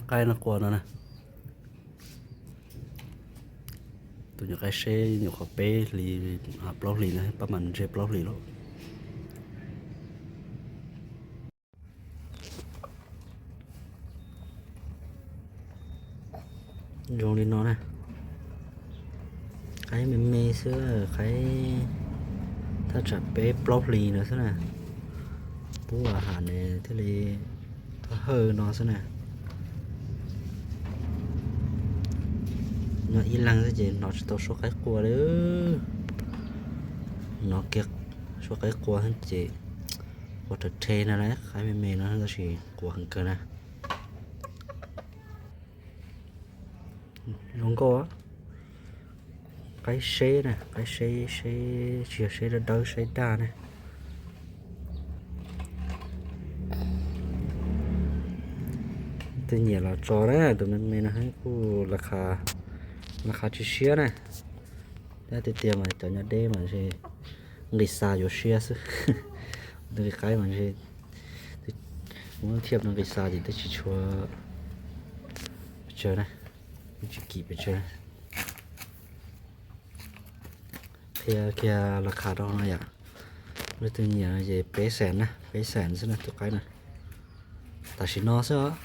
Qaib no qua no na. Tus nyuam qaib seb nyuam qhuav peb hlis, plaub hlis na, pab mam ntse plaub hlis lawm. Zoo li no na. Qaib me me xwb, qaib thaj tsam peb plaub hlis na xwb na. Pub a has nws thiaj li hawj no xwb na. Nyob ib leeg xwb ces hnov tsis tau suab qaib qua li. Hnov kiag suab qaib qua xwb ces qua rhe rhe no na, qaib me me no tab sis qua heev kawg na. Zoo nkauj. Qaib seb na, qaib seb, seb tsis yog seb dawb dawb, seb daj na. Tus nyiam los tso na, tus me me no kuj la kha tsis siab na. Dab tiag tiag mas cov nyob deb mas nqis xa yuav siab xwb. Tus nqi qaib mas muab thiaj nqis xa ces twb tsis tshua pes tsawg na, twb tsis kim pes tsawg. Qhia kiag la kha rau no yom. Leej twg nyiam no ces peb xees na, peb xees xwb na tus qaib na. Tam sim no xwb os,